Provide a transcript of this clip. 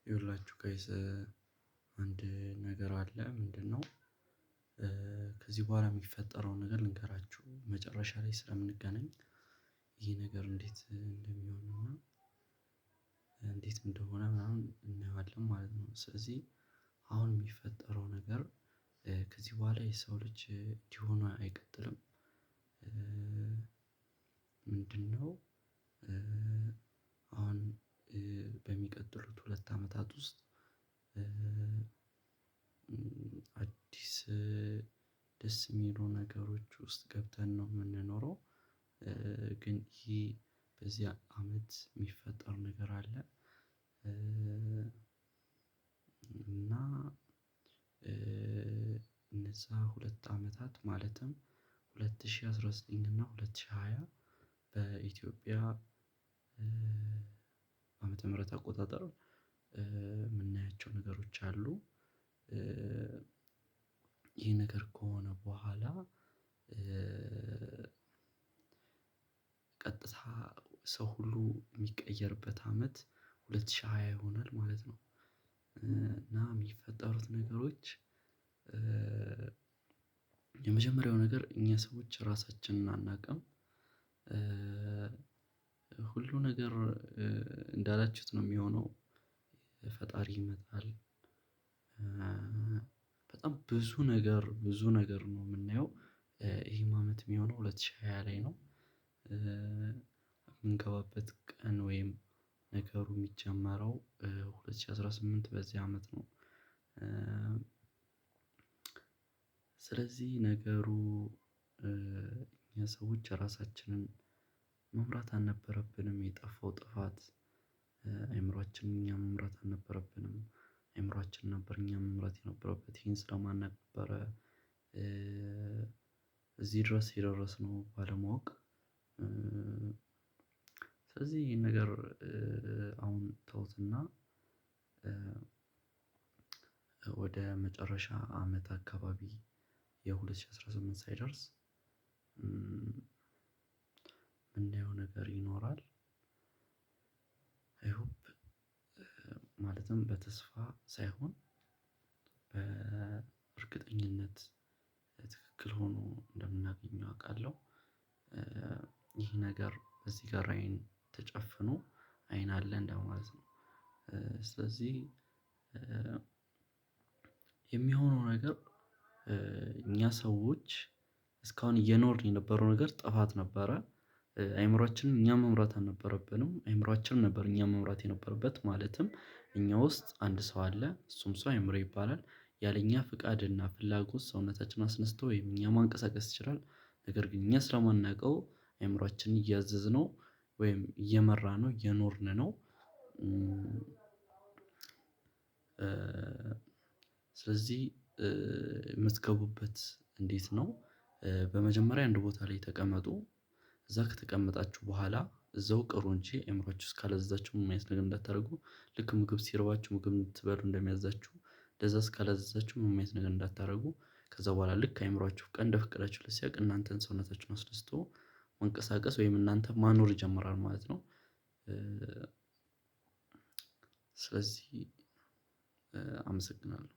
ይኸውላችሁ guys፣ አንድ ነገር አለ። ምንድነው? ከዚህ በኋላ የሚፈጠረውን ነገር ልንገራችሁ መጨረሻ ላይ ስለምንገናኝ ይሄ ነገር እንዴት እንደሚሆንና እንዴት እንደሆነ ምናምን እናየዋለን ማለት ነው። ስለዚህ አሁን የሚፈጠረው ነገር ከዚህ በኋላ የሰው ልጅ እንዲህ ሆኖ አይቀጥልም። ምንድነው? አሁን በሚቀጥሉት 2 አመታት ውስጥ አዲስ ደስ የሚሉ ነገሮች ውስጥ ገብተን ነው የምንኖረው። ግን ይሄ በዚህ አመት የሚፈጠር ነገር አለ። እና እነዛ 2 አመታት ማለትም 2019 እና 2020 በኢትዮጵያ ዓመተ ምህረት አቆጣጠር የምናያቸው ነገሮች አሉ። ይሄ ነገር ከሆነ በኋላ ቀጥታ ሰው ሁሉ የሚቀየርበት አመት 2020 ይሆናል ማለት ነው። እና የሚፈጠሩት ነገሮች የመጀመሪያው ነገር እኛ ሰዎች ራሳችንን አናውቅም። ሁሉ ነገር እንዳላችሁት ነው የሚሆነው። ፈጣሪ ይመጣል። በጣም ብዙ ነገር ብዙ ነገር ነው የምናየው። ይሄም አመት የሚሆነው 2020 ላይ ነው። የምንገባበት ቀን ወይም ነገሩ የሚጀመረው 2018 በዚህ አመት ነው። ስለዚህ ነገሩ እኛ ሰዎች ራሳችንን መምራት አልነበረብንም የጠፋው ጥፋት። አይምሮአችንን እኛ መምራት አልነበረብንም። አይምሮአችን ነበር እኛን መምራት የነበረበት ይሄን ስለማናውቅ ነበረ። እዚህ ድረስ የደረስነው ባለማወቅ። ስለዚህ ይሄን ነገር አሁን ተውትና ወደ መጨረሻ አመት አካባቢ የ2018 ሳይደርስ የምናየው ነገር ይኖራል። አይ ሆፕ ማለትም በተስፋ ሳይሆን በእርግጠኝነት ትክክል ሆኖ እንደምናገኘው አውቃለሁ። ይህ ነገር እዚህ ጋር አይን ተጨፍኖ አይን አለ እንደማለት ነው። ስለዚህ የሚሆነው ነገር እኛ ሰዎች እስካሁን እየኖርን የነበረው ነገር ጥፋት ነበረ። አይምሮአችንን እኛ መምራት አልነበረብንም አይምሮአችን ነበር እኛን መምራት የነበረበት ማለትም እኛ ውስጥ አንድ ሰው አለ እሱም ሰው አይምሮ ይባላል። ያለኛ ፍቃድና ፍላጎት ሰውነታችን አስነስቶ ወይም እኛ ማንቀሳቀስ ይችላል። ነገር ግን እኛ ስለማናውቀው አእምሮአችንን እያዘዝነው ወይም እየመራነው እየኖርን ነው። ስለዚህ የምትገቡበት እንዴት ነው? በመጀመሪያ አንድ ቦታ ላይ ተቀመጡ። እዛ ከተቀመጣችሁ በኋላ እዛው ቅሩ እንጂ አእምሮአችሁ እስካላዘዛችሁ ምንም አይነት ነገር እንዳታደርጉ። ልክ ምግብ ሲርባችሁ ምግብ እንድትበሉ እንደሚያዛችሁ እንደዛ እስካላዘዛችሁ ምንም አይነት ነገር እንዳታደርጉ። ከዛ በኋላ ልክ አእምሮአችሁ ቀን እንደፈቀዳችሁለት ሲያውቅ እናንተን ሰውነታችሁን አስነስቶ መንቀሳቀስ ወይም እናንተን ማኖር ይጀምራል ማለት ነው። ስለዚህ አመሰግናለሁ።